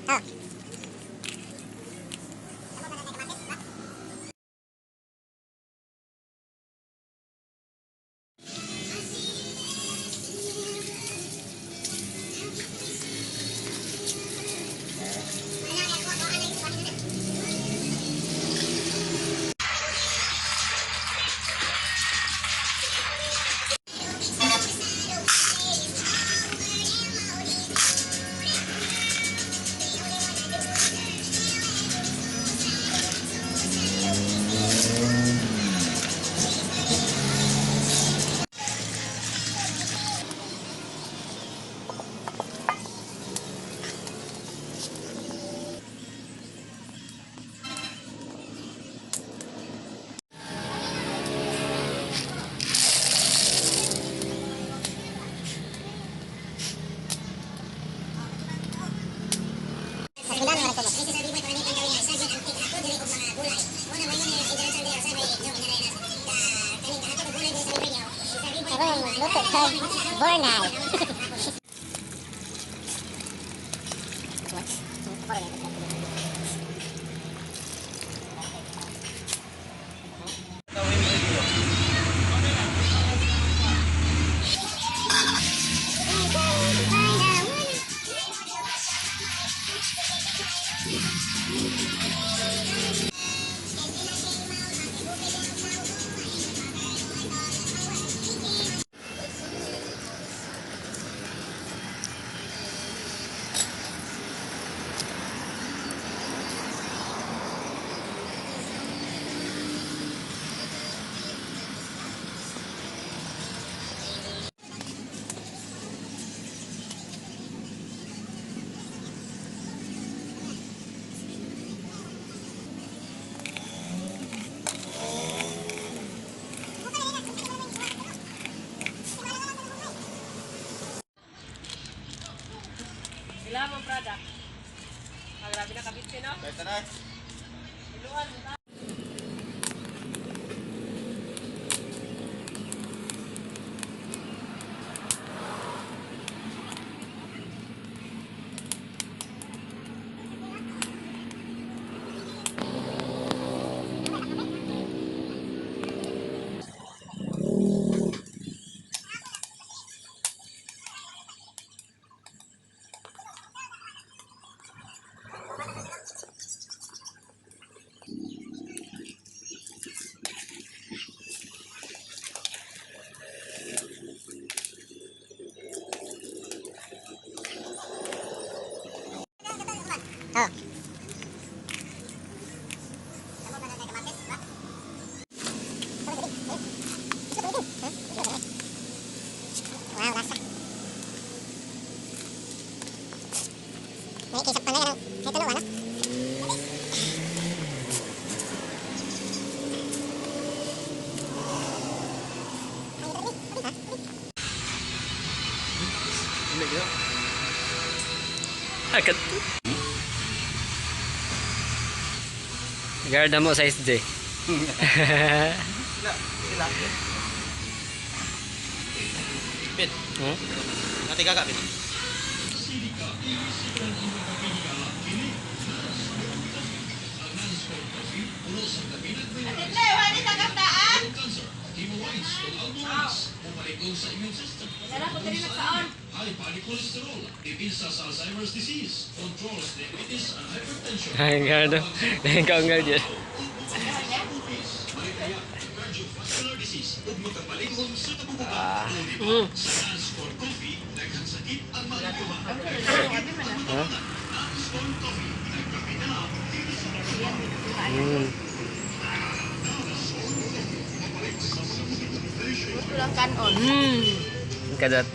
Ah. Karon luto sa Bornay. Sila mo product. Ah, grabe na kabitsi, no? Kahit na. Iluhan mo ta. Oh. Wow, lasa. May kisap pa na yan. Ay, tulo, ano? Agad. Garda mo sa SJ. Sila. Sila. Pit. Hmm? Nati gaga, Pit. Ate Tle, wala ta kataan. Tara ko diri nagsaon. High body cholesterol, depensa sa Alzheimer's disease, controls diabetes and hypertension, Ay, garda. Kaungal dyan. malikaya, cardiovascular disease, ug makapalingon sa kabubugan. O di ba, sa Nanscor Coffee, daghang sakit ang maayuhan. Huh? Nanscor Coffee, nagkape na dili sa Gusto lang kanon. Kadat.